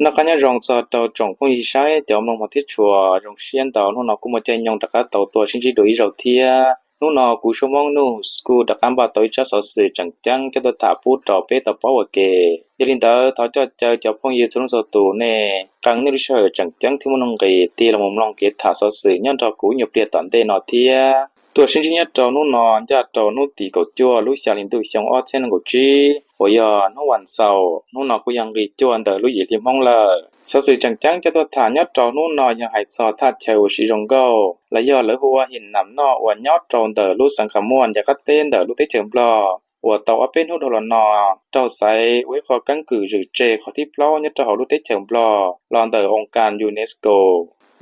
Noj qab nyob zoo txog rau tsoom phooj ywg saib cov mloog hmov thiab tshua, zoo siab ntau hnub no kuj muaj caij nyoog rov qab tau tuaj sib ntsib dua ib zaug thiab. Hnub no kuv Suab Hmoob News kuj rov qab npaj tau ib tsab xov xwm tseem ceeb coj tuaj tham pub rau peb tau paub ua ke. Yog li ntawd thov coj caw cov phooj ywg txhua leej txhua tus nej qee nej lub sij hawm tseem ceeb thiab muaj nuj nqis tig los mus mloog kev tham xov xwm nyob nrog kuv ib nyuag pliag tom ntej no thiab. Tuaj sib ntsib nyob rau hnub no ncaj rau hnub tim kaum cuaj lub xya hli ntuj xyoo ob txhiab nees nkaum tsib uas yog hnub vas xaum, hnub no kuj yog nqi cuaj ntawm lub yim hli Hmoob lawm. Xov xwm tseem ceeb coj tuaj tham nyob rau hnub no yog hais txog thaj chaw uas siv zoo nkauj los yog lawv hu ua Him Nam Noj uas nyob rau ntawm lub xeev Kham Muaj nce qab teb ntawm lub teb chaws Nplog uas tau ob peb hnub dhau los no raug xaiv ua ib qho keeb kwm zwm tseg qhov thib plaub nyob rau hauv lub teb chaws Nplog los ntawm oo kas UNESCO.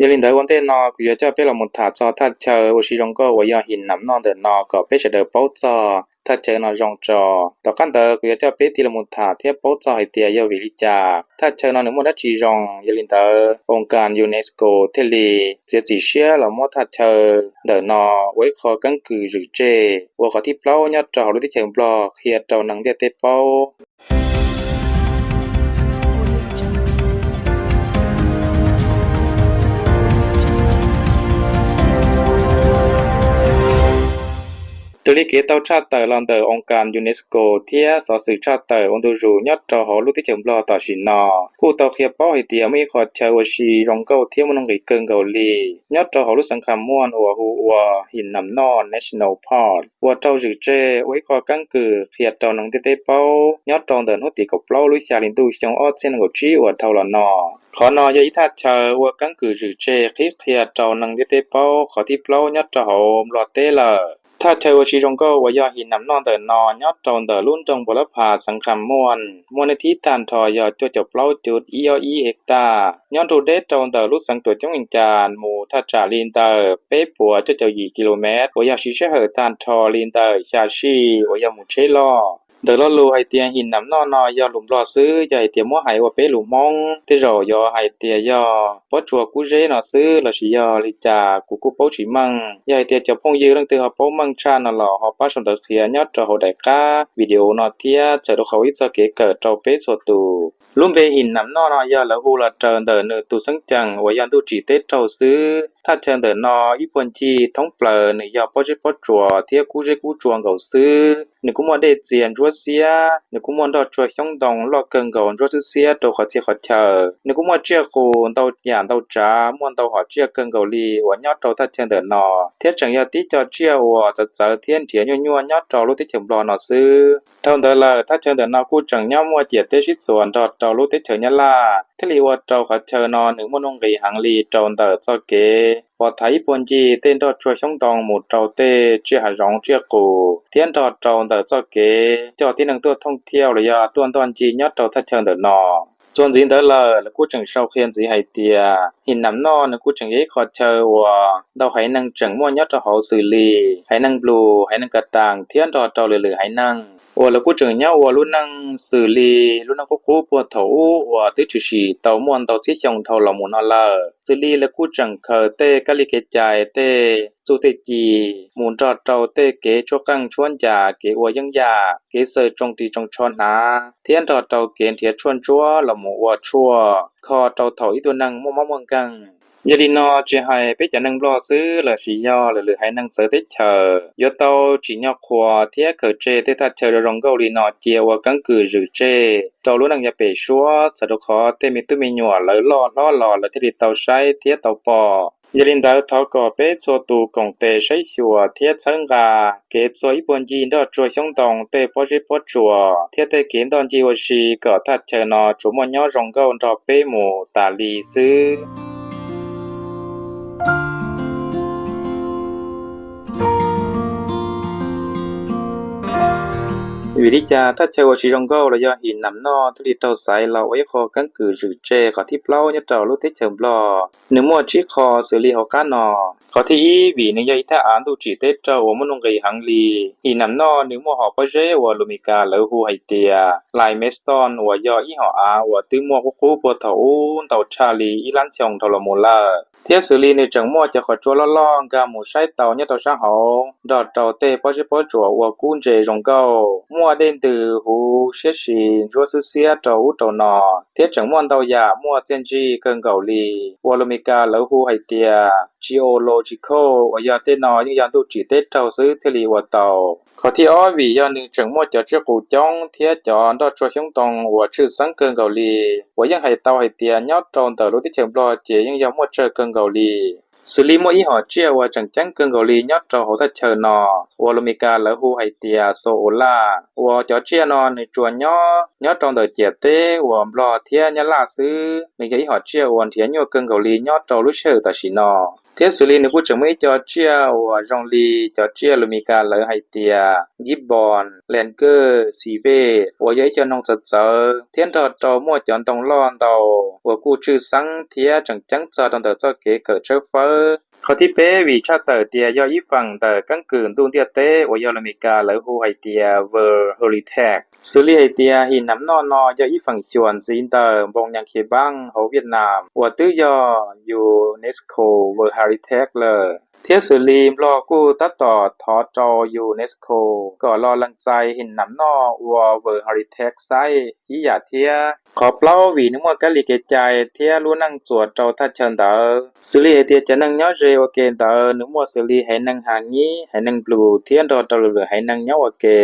Yog li ntawd ua ntej no kuv yuav coj peb los mus tham txog thaj chaw uas siv zoo nkauj uas yog Him Nam Noj ntawm no kom peb sawv daws paub txog thaj chaw no zoo tso. Tom qab ntawd kuv yuav coj peb tig los mus tham thiab paub txog hais tias yog vim li cas thaj chaw no nws muaj dab tsi zoo, yog li ntawd oo kas UNESCO thiaj li txiav txim siab los muab thaj chaw ntawm no ua ib qho keeb kwm zwm tseg ua qhov thib plaub nyob rau hauv lub teb chaws Nplog qhia rau neeg ntiaj teb paub. Raws li kev tau tshaj tawm los ntawm oo kas UNESCO thiab xov xwm tshaj tawm ua ntu zus nyob rau hauv lub teb chaws Nplog tam sim no kuj tau qhia paub hais tias muaj ib qho chaw ua si zoo nkauj thiab muaj nuj nqis kawg nkaus li nyob rau hauv lub xeev Kham Muaj uas hu ua Him Nam Noj National Park uas raug zwm tseg ua ib qho keeb kwm qhia rau neeg ntiaj teb paub nyob rau ntawm hnub tim kaum plaub lub xya hli ntuj xyoo ob txhiab nees nkaum tsib uas dhau los no. Qhov no yog ib thaj chaw ua keeb kwm zwm tseg qhib qhia rau neeg ntiaj teb paub qhov thib plaub nyob rau hauv Nplog teb lawm. Thaj chaw ua si zoo nkauj uas yog Him Nam Noj ntawm no nyob rau ntawm lub nroog Npau Lab Phas xeev Kham Muaj, muaj niaj thib tag nrho yog cuaj caum plaub cuv ib ob ib hektar, nyob nrug deb rau ntawm lub xeev Tuam Ceeb Vees Cas mus thaj tsam li ntawm peb puas cuaj caum yim ki lo mev uas yog siv sij hawm tag nrho li ntawm xya sij uas yog mus tsheb loj. Ntawm lo lus hais tias Him Nam Noj no yog lus Nplog xwb, yog hais tias muab hais ua peb lus Hmoob tej zaum yuav hais tias yog pob tsuas kub zeb no xwb lossis yog li cas kuv kuj paub tsis meej. Yog hais tias cov phooj ywg leej twg ho paub meej tshaj no los ho pab sau ntawv qhia nyob rau hauv daim qab video no thiab txhawm rau qhov ib txoj kev kawm rau peb txhua tus. Lub npe Him Nam Noj no yog lawv hu los raws ntawm nws tus xeeb ceem uas yog ntuj tsim teb raug xwb. Thaj chaw ntawm no ib puag ncig thoob plaws nws yog pob zeb pob tsuas thiab kub zeb kub tsua nkaus xwb. Nws kuj muaj dej txias ntsuab xiab, nws kuj muaj nroj tsuag xyoob ntoo loj kawg nkaus ntsuab xwb xiab rau qhov txhia qhov chaw. Nws kuj muaj tsiaj qus ntau yam ntau tsav, muaj ntau hom tsiaj kawg nkaus li uas nyob rau thaj chaw ntawm no, thiab tseem yog tib co tsiaj uas txawv txawv thiab nrhiav nyuaj nyuaj nyob rau lub teb chaws Nplog no xwb. Dhau ntawd lawm, thaj chaw ntawm no kuj tseem nyob muaj ciam teb sib txuas nrog rau lub teb chaws Nyab Laj, thiaj li ua rau qhov chaw no nws muaj nuj nqis heev li rau ntawm txoj kev pov thaiv ib puag ncig tej nroj tsuag xyoob ntoo mus rau tej tsiaj hav zoov tsiaj qus, thiab nrog rau ntawm txoj kev coj tib neeg tuaj thooj thiaj los yog tuaj ntoj ncig nyob rau thaj chaw ntawm no. Txuas ntxiv ntawd lawm, lawv kuj tseem sau qhia ntxiv hais tias Him Nam Noj nws kuj tseem yog ib qho chaw uas ntau haiv neeg tseem muaj nyob rau hauv xws li haiv neeg Nplus, haiv neeg Kav Taas thiab nrog rau lwm lwm haiv neeg uas lawv kuj tseem nyob ua lub neej xws li lub neej qub qub puag thaum ub uas twb tshwm sim tau muaj ntau txhiab xyoo dhau los mus no lawm. Xws li lawv kuj tseem khaws tej kab li kev cai, tej txuj tej ci mus nrog rau tej kev tshuab qeej tshuab ncas, kev ua yeeb yaj, kev xaws tsoo ris tsoo tsho hnav, thiab nrog rau kev nrhiav tshuaj ntsuab los mus ua tshuaj kho rau thaum ib tug neeg muaj mob muaj nkeeg. Yog li no, tsis hais peb cov neeg Nplog xwb lossis yog lwm lwm haiv neeg txawv teb chaws yuav tau tsim nyog qhuas thiab khaws tseg tej thaj chaw zoo zoo nkauj li no cia ua keeb kwm zwm tseg rau lub neej yav pem suab, txhawm rau qhov tej me tub me nyuam lawv loj hlob los lawv thiaj li tau saib thiab tau pom. Yog li ntawd, thov kom peb txhua tus koom tes saib xyuas thiab txhawb nqa kev txuag ib puag ncig nroj tsuag xyoob ntoo, tej pob zeb pob tsuas thiab tej kev ntoj ncig ua si kom thaj chaw no tsuas muaj nyob zoo nkauj nrog peb mus tas li xwb. Vim li cas thaj chaw ua si zoo nkauj los yog Him Nam Noj thiaj li raug xaiv los ua ib qho keeb kwm zwm tseg qhov thib plaub nyob rau lub teb chaws Nplog? Nws muaj tsib qho xws li hauv qab no. Qhov thib ib, vim nws yog ib thaj av ntuj tsim teb raug uas muaj nuj nqis heev li. Him Nam Noj nws muaj hom pob zeb uas lus Meskas lawv hu hais tias Limestone uas yog ib hom av uas twb muaj qub qub puag thaum ub ntau tshaj li ib lab xyoo dhau los mus lawm. Thiab xws li nws tseem muaj cov qhov tsua loj loj nkag mus saib tau nyob rau sab hauv nrog rau tej pob zeb pob tsuas ua kub ntse zoo nkauj. Muaj dej ntws huv siab sis ntsuab xwb xiab rau ub rau no, thiab tseem muaj ntau yam muaj txiaj ntsig kawg nkaus li uas lus Meskas lawv hu hais tias geological, uas yog tej no yeej yog ntuj tsim teb raug xwb thiaj li ua tau. Qhov thib ob vim yog nws tseem muaj cov tsij qus coob thiab cov nroj tsua xyoob ntoo uas tshwj xeeb kawg nkaus li, uas yeej hais tau hais tias nyob rau ntawm lub teb chaws Nplog ces yeej yog muaj tsawg kawg nkaus li. Xws li muaj ib hom tsiaj uas tseem ceeb kawg nkaus li nyob rau hauv thaj chaw no uas lus Meskas lawv hu hais tias xo o laj, uas cov tsiaj no nws tsuas nyob nyob rau ntawm ciam teb uas Nplog thiab Nyab Laj xwb. Nws yog ib hom tsiaj uas nrhiav nyuaj kawg nkaus li nyob rau lub sij hawm tam sim no. Thiab xws li nws kuj tseem muaj ib co tsiaj uas zoo li cov tsiaj lus Meskas lawv hais tias gibbon, langur, civet, uas yog ib co noog txawv txawv thiab nrog rau muaj cov ntoo loj ntau uas kuj tshwj xeeb thiab tseem ceeb txog rau ntawm txoj kev kawm tshawb fawb. Qhov thib peb vim tshaj tawm tias yog ib feem ntawm keeb kwm ntuj ntiaj teb uas yog lus Meskas lawv hu hais tias World Heritage. Xws li hais tias him nam noj no yog ib feem xyuam ntxiv ntawm npoo nyas khe npaab hauv Viaj Nam uas twb yog UNESCO World Heritage lawm. Thiab xws li Nplog kuj tab tom thov rau UNESCO kom los lees txais him nam noj ua World Heritage Site ib yam thiab. Qhov plaub vim nws muaj kab li kev cai thiab lub neej txuas rau thaj chaw ntawd. Xws li hais tias cov neeg nyob ze ua ke ntawd nws muaj xws li haiv neeg Has Nyib, haiv neeg Nplus thiab nrog rau lwm lwm haiv neeg nyob ua ke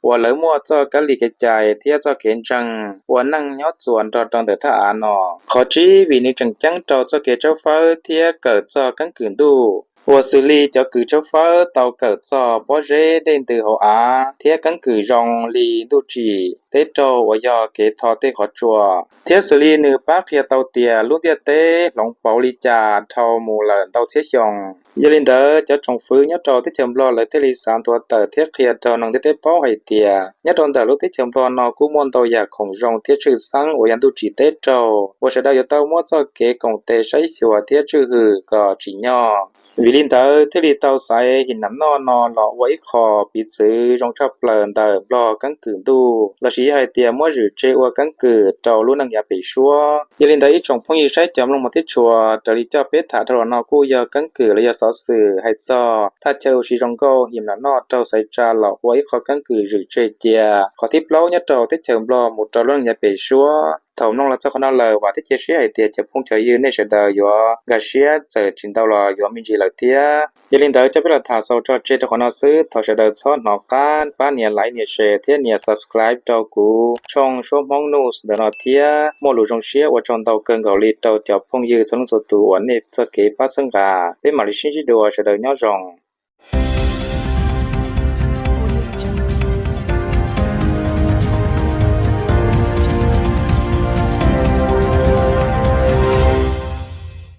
uas lawv muaj txoj kab li kev cai thiab txoj kev ntseeg ua neej nyob txuas nrog rau ntawm thaj av no. Qhov tsib vim nws tseem ceeb rau txoj kev tshawb fawb thiab kawm txog keeb kwm ntuj, uas xws li cov kws tshawb fawb tau kawm txog pob zeb dej ntws hauv av thiab keeb kwm zoo li ntuj tsim teb raug uas yog kev tho tej qhov tsua. Thiab xws li nws pab qhia tau tias lub ntiaj teb hloov pauv li cas dhau mus lawm ntau txhiab xyoo. Yog li ntawd cov tsoom fwv nyob rau teb chaws Nplog lawv thiaj li xav nthuav tawm thiab qhia rau neeg ntiaj teb paub hais tias nyob rau ntawm lub teb chaws Nplog no kuj muaj ntau yam khoom zoo thiab tshwj xeeb uas yog ntuj tsim teb raug uas sawv daws yuav tau muab txoj kev koom tes saib xyuas thiab tswj hwm kom tsim nyog. Vim li ntawd thiaj li tau xaiv him nam noj no los ua ib qho piv txwv zoo tshaj plaws ntawm Nplog keeb kwm ntuj lossis yog hais tias muab zwm tseg ua keeb kwm rau lub neej yav pem suab. Yog li ntawd ib tsoom phooj ywg saib cov mloog mos thiab tshua, raws li coj peb tham dhau los no kuj yog keeb kwm los yog xov xwm hais txog thaj chaw uas siv zoo nkauj him nam noj raug xaiv tsa los ua ib qho keeb kwm zwm tseg cia qhov thib plaub nyob rau teb chaws Nplog mus rau lub neej yav pem suab. Thaum mloog los txog qhov no lawm vam thiab cia siab hais tias cov phooj cov ywg nej sawv daws yuav nkag siab txawm tsis ntau los yuav me ntsis lawm thiab. Yog li ntawd coj peb los tham xaus tso tseg rau qhov no xwb, thov sawv daws txhob hnov qab pab nias like, nias share thiab nias subscribe rau kuv tshooj Suab Hmoob News ntawm no thiab. Muaj lus zoo siab ua tsaug ntau kawg nkaus li rau cov phooj ywg txhua leej txhua tus uas nej txoj kev pab txhawb nqa, peb mam li sib ntsib dua, sawv daws nyob zoo.